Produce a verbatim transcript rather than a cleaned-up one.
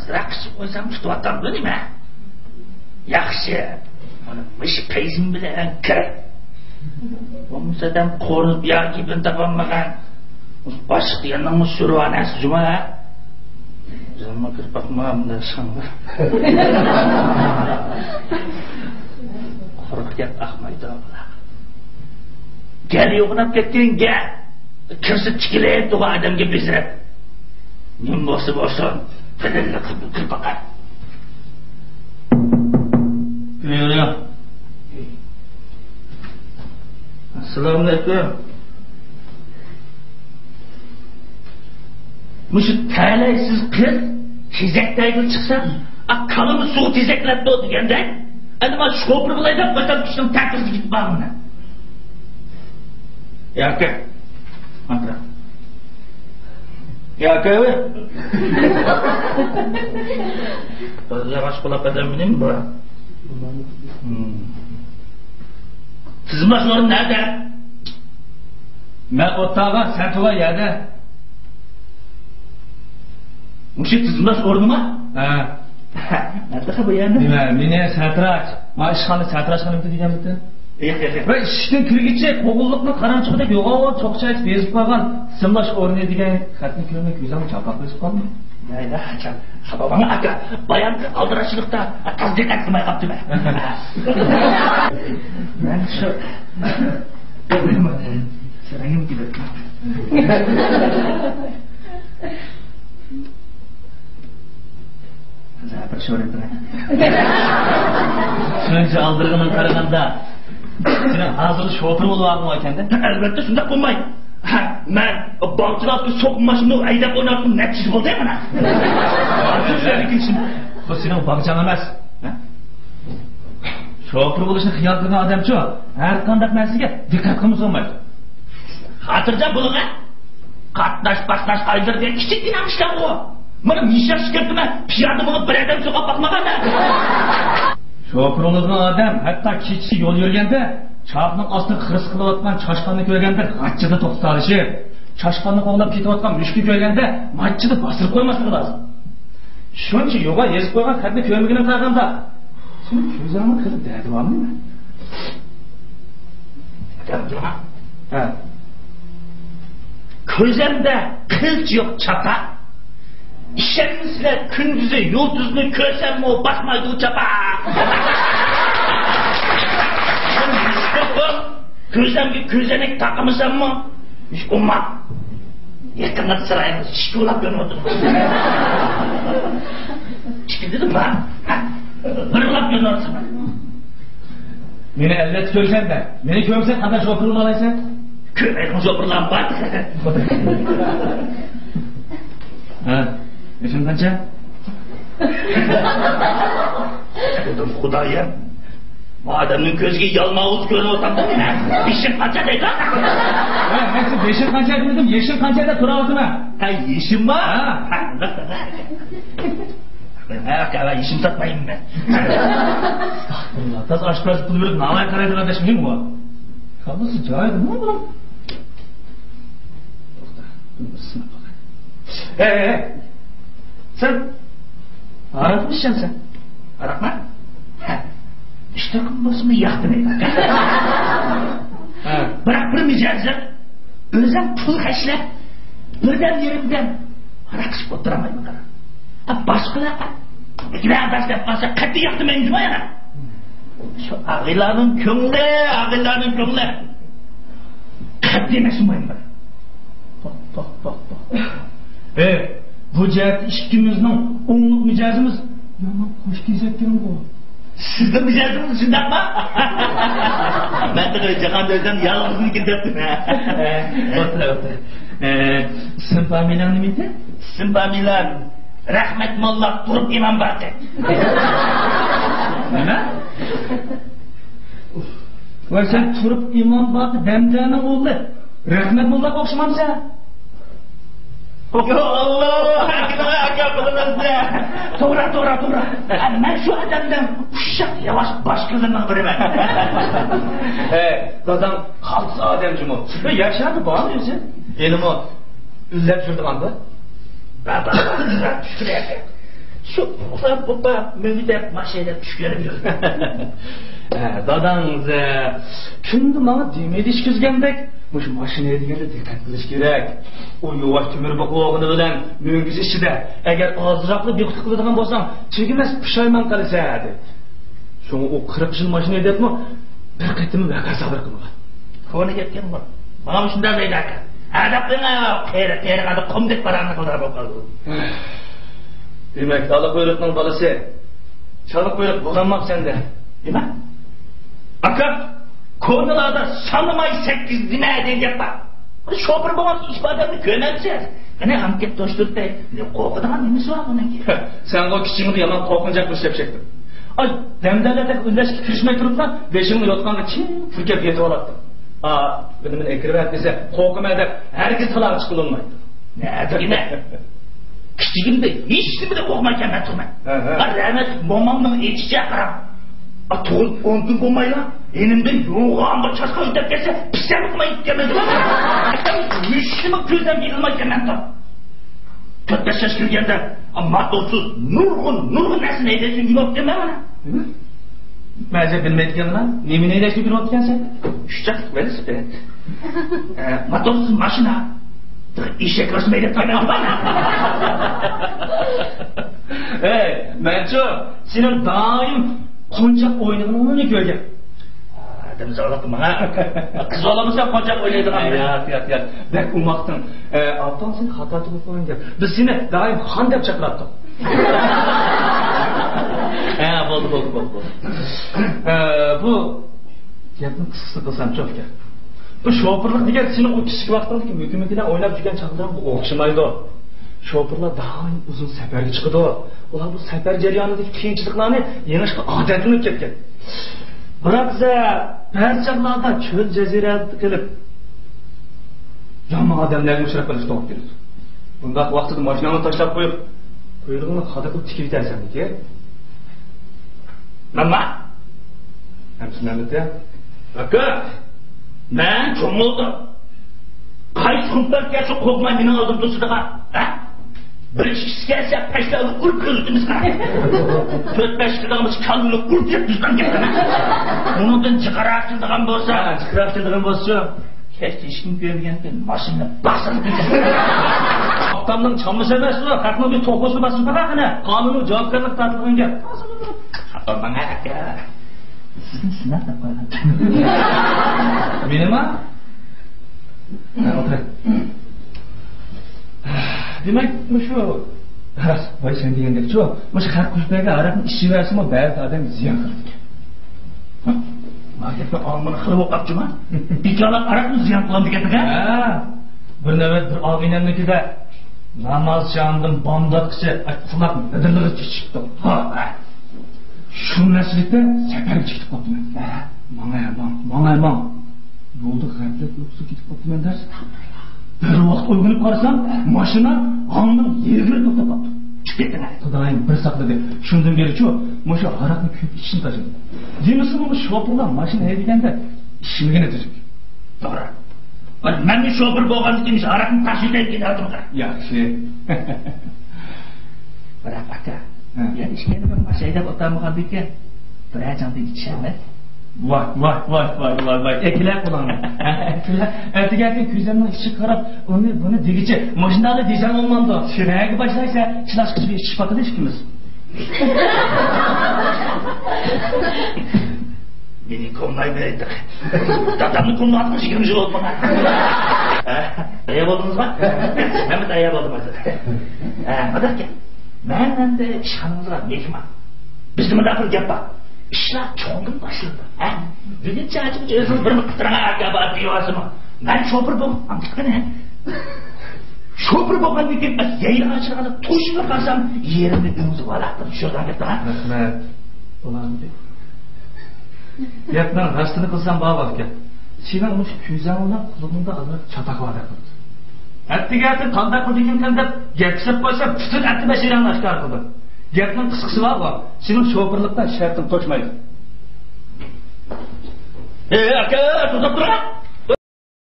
ھاراق ئىچىپ قويسام پۈتۈۋاتامدۇ نېمە؟ ياخشى. مانا مۇشۇ پەيزىم بىلەن كىر. بولمىسا ئادەم قورۇپ ياكى بىر تاپالمىغان. باشقا يەرنىڭمۇ سۈرۈۋالىسىز جۇما. ئۆزۈممۇ كىرىپ باقمىغان بۇنداق شاڭغا. قۇرۇق گەپ ئاقمايدۇ. گەل يوغىناپ كەتكەن گەپ. كىرسە تىكىلىپ تۇرغان ئادەمگە بېزىرىپ. نېمە بولسا بولسۇن، پىلىللىق قىلىپ كىرىپ باقاي. يۈرۈڭ. ئەسسالامۇئەلەيكۇم. مۇشۇ تەلەيسىز قىز تېزەك تەگىلى چىقسا، ئا، كالىمۇ سۇغا تېزەكلەپتۇ دېگەندەك، ئەمدى مانا شوپۇر بولاي دەپ، قايتام كىشىنىڭ تەتۈرىسىگە كېتىپ بارمەن. ياكى. ياكى. بىر ياغاچ قۇلاق ئادەم بىلەن بۇ. تىزىملاش ئورنى نەدە؟ مەن ئوتتاغا، سەن تۇرغان يەردە. مۇشۇ تىزىملاش ئورنىما؟ ھە. نەدە بۇ يەردە؟ نېمە، مېنى سەتراش، ما ئىشخانا سەتراش خانىمىتى دېگەنمىتى؟ ياق، ياق، ياق. ۋە ئىشىكتىن كىرگۈچە قوغۇنلۇقنىڭ قاراڭچۇقىدا يوغان چوقچا ئېسىپ يېزىپ قالغان تىزىملاش ئورنى دېگەن خەتنى كۆرمەي كۆزۈم چاپاق بېسىپ قالدى. لا ئىلاھە ئىللاللا. خاپا بولماڭ ئاكا، بايامقى ئالدىراشچىلىقتا تاز دىققەت قىلماي قاپتىمەن. مەن شۇ سەرەڭگىم كېلىپ. شۇنچە ئالدىرىغىنىڭغا قارىغاندا، سېنىڭ ھازىر شوپۇر بولۇۋالغىنىڭ ئىكەندە. ئەلۋەتتە شۇنداق بولماي. ھە، مەن باغچىلاردا سوقما ماشىنا ھەيدەپ ئويناۋاتقان نەچچە يىل بولدى مانا. بۇ سېنىڭ باغچاڭ ئەمەس. ھە؟ شوپۇر بولۇشنى خىيال قىلغان ئادەمچۇ، ھەر قانداق نەرسىگە دىققەت قىلمىسا بولمايدۇ. خاتىرجەم بولۇڭ، ھە؟ قاتناش-پاتناش ئايلىرى دېگەن كىچىككىنە ئىشلارغۇ. مانا مىشا شىركەتتە مەن پىيادە بولۇپ بىر ئادەم سوقۇپ باقمىغان. شوپۇر بولىدىغان ئادەم ھەتتا كېچىسى يول يۈرگەندە، چاقنىڭ ئاستىغا خىرىس قىلىۋاتقان چاشقاننى كۆرگەندە غاچچىدا توختالىشى، چاشقاننى قوغلاپ كېتىۋاتقان مۈشۈكنى كۆرگەندە ماچچىدا باستۇرۇپ قويماسلىقى لازىم. شۇنچە يوغان يېزىپ قويغان خەتنى كۆرمىگىنىڭگە قارىغاندا، سېنىڭ كۆزۈڭنىڭ قىلىپ دەردى بارمۇ نېمە؟ ھە. كۆزۈمدە قىلچە يوق چاپا. ئىشەنمىسىلەر، كۈندۈزى يۇلتۇزنى كۆرسەممۇ باقمايدۇ چاپا. كۆزۈمگە كۆزەنەك تاقىمىساممۇ، ھېچ بولما. يېقىندا چىرايىڭىز ئىككى ئۇلاپ يۆنۈۋاتىدۇ. ئىككى دېدىم ما؟ بىر ئۇلاپ يۆنۈۋاتىدۇ. مېنى ئەلۋەتتە كۆرسەڭ-دە، مېنى كۆرمىسەڭ قانداق شوپۇر بولالايسەن؟ كۆرمەيدىغان شوپۇرلارمۇ بار. ھە، يېشىڭ قانچە؟ خۇدايىم. بۇ ئادەمنىڭ كۆزىگە يالماۋۇز كۆرۈنۈۋاتامدۇ مېنىڭ؟ بېشىم قانچە دەيدۇ؟ ھە، مەن سىز بېشىڭ قانچە دېمىدىم، يېشىڭ قانچە دەپ سوراۋاتىمەن. ھە، يېشىممۇ؟ ھە. ھە، ھە، يېشىم ساتمايمەن مەن. ئەستەغپۇرۇللا، تازا ئاشپەزلىك قىلىۋېرىپ ناۋايى قارايدىغان ئاداش مېنىڭ بۇ. كاللىسى جايىدىمۇ بۇنىڭ؟ توختا، بىر سىناپ باقاي. ھەي، ھەي، ھەي. سەن ھاراقمۇ ئىچەمسەن؟ ھاراقمۇ؟ ھە. ئىچتىن بولسىمۇ ياقتۇرمايمەن. ھە. بىراق بىر مىجەزىم، ئۆزۈم پۇل خەجلەپ، بىردەم يېرىمدەم ھاراق ئىچىپ ئولتۇرالمايمەن. باشقىلار، باشقىلار بەس دەپ قالسا قەتئىي ياقتۇرمايمەن جۇما يەنە. شۇ ئاغىلارنىڭ كۆڭلى، ئاغىلارنىڭ كۆڭلى. قەتئىي مەسۇلمايمەن. توختا، توختا، توختا. ھەي، بۇ جەھەتتە ئىككىمىزنىڭ ئوڭلۇق مىجەزىمىز يامان خوش كېلىشەتكەنغۇ. سىزنىڭ مىجەزىڭىز شۇنداقمۇ؟ مەن تېخى جاھاندا ئۆزۈم يالغۇزمىكىن دەپتىمەن. ئولتۇر، ئولتۇر. ئە، ئىسىم فامىلەڭ نېمە ئىدى؟ ئىسىم فامىلەم رەھمەت موللا تۇرۇپ ئىمام باقى. نېمە؟ ۋاي، سەن تۇرۇپ ئىمام باقى دەمدەنىڭ ئوغلى رەھمەت موللاغا ئوخشىمامسەن؟ يا ئاللا، ھەرگىز ئاكا قىلىمەن. توغرا، توغرا، توغرا. مەن شۇ ئادەمدىن ئۇششاق ياۋاش باش قىلىمنىڭ بىرىمەن. ھەي، داداڭ خالتىس ئادەم جۇمۇ. ياشاردى بارمۇ ئۆزى؟ ھېلىمۇ ئۈنلەپ يۈرىدىغاندا. بابا، شۈكۈر. شۇ ئۇخلاپ بوپا مۈگدەپ ماشىنا چۈشكەنمىدى. ھە، داداڭىز، ھە، كۈندە ماڭا دېمى دېيىشكۈزگەندەك، مۇشۇ ماشىنا دېگەندە دىققەت قىلىش كېرەك. ئۇ ياۋاش تۆمۈر بوقۇپ بولغىنى بىلەن مۈڭگۈز ئىچىدە، ئەگەر ئازراقلا دىققەت قىلىدىغان بولساڭ، تۈگىمەس پۇشايمان قىلىسەن، دەيدۇ. شۇڭا ئۇ قىرىق يىل ماشىنا ھەيدەپمۇ بىر قېتىم ۋەقە سادىر قىلمىغان. كونا گەپكەن بۇ. ماڭا شۇنداق دەيدۇ ئاكا. ھەدەپ قىلىڭ، قېرى، قېرى قادا قۇمدەك پاراڭنى قىلدىغان بولۇپ قالدى. دېمەك، ئالا قۇيرۇقنىڭ بالىسى. چالا قۇيرۇق بولالماپسەن دە. نېمە؟ ئاكا، كونىلاردا سانىماي سەككىز نېمە دېگەن گەپ بار. شوپۇر بولغان ئىپادەمنى كۆرمەمسىز؟ قېنى، ئانكېت توشتۇرتاي. قورقىدىغان نېمىسى بار بۇنىڭكى؟ سەنغۇ كىچىكىڭدە يامان قورقۇنچاق بىر شەپشەكتىڭ. ئاي، دەمدەللەردەك ئۈنلەشكە كىرىشمەي تۇرۇپلا، بېشىڭنى يوتقانغا چىڭ پۈركەپ يېتىۋالاتتىڭ. ئا، بىلىمىنى ئەكىرىۋەت دېسە، قورقىمەن دەپ ھەرگىز تالاغا چىقىلىنمايدۇ. نەدىكىنە؟ كىچىكىمدە ھېچنېمىدىن قورقمايكەنمەن تۇرمەن. ھە، ھە. ئا، رەھمەتلىك مومامنىڭ ئېيتىشىچە قاراڭ. ئا، تۇغۇلۇپ ئون كۈن بولمايلا، ئىنىمدىن يوغانغا چاشقان ئۆتۈپ كەتسە، پىسەم قىلماي ئىتكەنمەن. ھېچنېمە كۆزۈمگە ئىلمايكەنمەن. تۆت بەش ياش كىرگەندە، ئا، موتورسىز نۇرغۇن، نۇرغۇن نەرسىنى ھەيدەپ يۈرگەن بولۇپتىمەن مانا. مەن بىلمەيدىكەن مانا. نېمىنى ھەيدەپ يۈرگەن بولۇپتىكەنسەن؟ ئۈچ چاقلىق ۋېلىسىپىت. ئە، موتورسىز ماشىنا. ئېشەك رەسىم ھەيدەپ قالمايمەن. ھەي، مەنچۇ، سېنىڭ دائىم قونچاق ئوينىغىنىڭنى كۆرگەن. ئادەم زاۋۇتى ماڭا. قىز بالا بولسا قونچاق ئوينايدىغان. ياق، ياق، ياق. بەك ئوماقتىڭ. ئە، ئاپاڭ سېنى خاتا تونۇپ قويغان گەپ. بىز سېنى دائىم خان دەپ چاقىراتتۇق. ھە، بولدى، بولدى، بولدى، بولدى. ئە، بۇ گەپنى قىسقىسى قىلسام، چوپكە. بۇ شوپۇرلۇق دېگەن سېنىڭ ئۇ كىچىك ۋاقتىڭدىكى مۆكە-مۆكىدە ئويناپ يۈرگەن چاغلىرىڭغا ئوخشىمايدۇ. شوپۇرلار دائىم ئۇزۇن سەپەرگە چىقىدۇ. ئۇلار بۇ سەپەر جەريانىدىكى قىيىنچىلىقلارنى يېڭىشقا ئادەتلىنىپ كەتكەن. بىراق بىزە بەزى چاغلاردا چۆل جەزىرەدە قېلىپ، يامان ئادەملەرگە ئۇچراپ قېلىشقا توغرا كېلىدۇ. بۇنداق ۋاقتىدا ماشىناڭنى تاشلاپ قويۇپ، قۇيرۇقۇڭنى خادا قىلىپ تىكىۋېتەرسەن، لېكىن. ماما! ھەمسە مەمەت يا؟ ئاكا! مەن چوڭ بولدۇم. قايسى خۇمپەر كەلسە قورقماي مېنىڭ ئالدىمدا تۇرىدىغان، ھە؟ بىر ئىش كەلسە پەشلەرنى ئۇرۇپ كۆزىتىمىز قارا. تۆت بەش قىلىدىغان بولسا كاللىنى ئۇرۇپ يەپ تۇزدان گەپلىمە. ئۇنىڭدىن جىقراق كېلىدىغان بولسا. ھە، جىقراق كېلىدىغان بولسا. كەچتە ھېچكىم كۆرمىگەنكەن، ماشىنىنى باسىدۇ. ئاپتامنىڭ چالمىشى ئەمەس بۇ، خەقنىڭ بىر توخۇسىنى باسىدۇ، قاراقىنە. قانۇننىڭ جاۋابكارلىقى تارتىلغان گەپ. خاپا ماڭا ئاكا. سىزنى سىناپ دەپ قويغان. مېنىما؟ ھە، ئولتۇراي. دېمەك، مۇشۇ، ھە، ۋاي، سەن دېگەندەكچۇ، مۇشۇ خەق كۈلپەگە ھاراقنى ئىچىۋەرسىمۇ، بەزى ئادەمگە زىيان قىلىدىكەن. ما گەپنى ئاڭلىمىغان خىلى بولۇپ قاپتىما؟ بىكارلىق ھاراقمۇ زىيان قىلامدىكەن تېخى؟ ھە، بىر نۆۋەت بىر ئاغىنەمنىڭكىدە ناماز چاغىدىن بامداتقىچە ئۇخلاپ مىدىرلىغىچە ئىچىپتۇ. ھا، ھە. شۇ مەسىلىكتە سەپەرگە چىقىپ قاپتىمەن. ھە، ماڭاي ماڭ، ماڭاي ماڭ. يولدا غەپلەت ئۇيقۇسىغا كېتىپ قاپتىمەن دەرس. بىر ۋاقىت ئويغىنىپ قارىسام، ماشىنا ھاڭنىڭ يېنىغا توختاپ قاپتۇ. چۈشۈپ كەتتىڭ ھە؟ خۇدايىم بىر ساقلىدى. شۇندىن بېرىچۇ، مۇشۇ ھاراقنى كۆپ ئىچىشنى تاشلىدىم. دېمىسىمۇ، مۇشۇ شوپۇرلار ماشىنا ھەيدىگەندە ئىشمىگىنى تۈزۈك. توغرا. بىر مەنمۇ شوپۇر بولغاندىن كېيىن مۇشۇ ھاراقنى تاشلىۋېتەي دېگەن ئالدىمغا. ياخشى. بىراق ئاكا، ھە. يەنە ئىككىنى بىر ماشىنا ھەيدەپ ئولتۇرمىغاندىكىن، بىرەر جاڭدىن ئىچەلمەس. ۋاي، ۋاي، ۋاي، ۋاي، ۋاي، ۋاي. ئەكىلە قۇلاڭنى. ئەتىگەنكى كۆزەمنىڭ ئىچىگە قاراپ، ئۇنى، بۇنى دېگۈچە، ماشىنانى دېسەڭ بولمامدۇ؟ نەگە باشلايسەن؟ چىلاشقىچە بىر ئىش باقىدۇ ئىككىمىز. مېنى كوللايمەيدۇ. دادامنى كوللاۋاتقان يىگىرمە يىل بولدى مانا. ھە؟ تەييار بولدىڭىزمۇ؟ مەن تەييار بولدۇم ھازىر. ھە، مۇنداق گەپ. مەن ئەمدى ئىشخانىڭىزغا مېھمان. بىزدە مۇنداق بىر گەپ بار. ئىشلار چوڭدىن باشلىنىدۇ. ھە؟ بۈگۈنچە ئاچقۇچە ئۆزىڭىز بىرنى قىتىرىڭا ئاكا بار دېيىۋالسىمۇ. مەن شوپۇر بولۇپ ئاڭقىتقىنى. شوپۇر بولغاندىن كېيىن يەيلى ئاچىرغاندا توشۇپ قالسام، يېرىمنى ئۆزىڭىز ۋالاقتىن چۈشۈرىدىغان گەپ ھە؟ رەھمەت. بولامدى؟ گەپنىڭ راستىنى قىلسام، بار گەپ. سېنىڭ مۇشۇ كۆزۈڭ بىلەن قۇلىقىڭدا ئازراق چاتاق باردەك قىلدى. ئەتىگەن قانداق قىلدىكىن دەپ گەپ سېلىپ قويسا، پۈتۈن ئەتىگەن ئاشكارا قىلدىم. گەپنىڭ قىسقىسى بارغۇ، سېنىڭ شوپۇرلۇقتا شەرتىڭ توشمايدۇ. ئەي ئاكا، توختاپ تۇرۇڭ.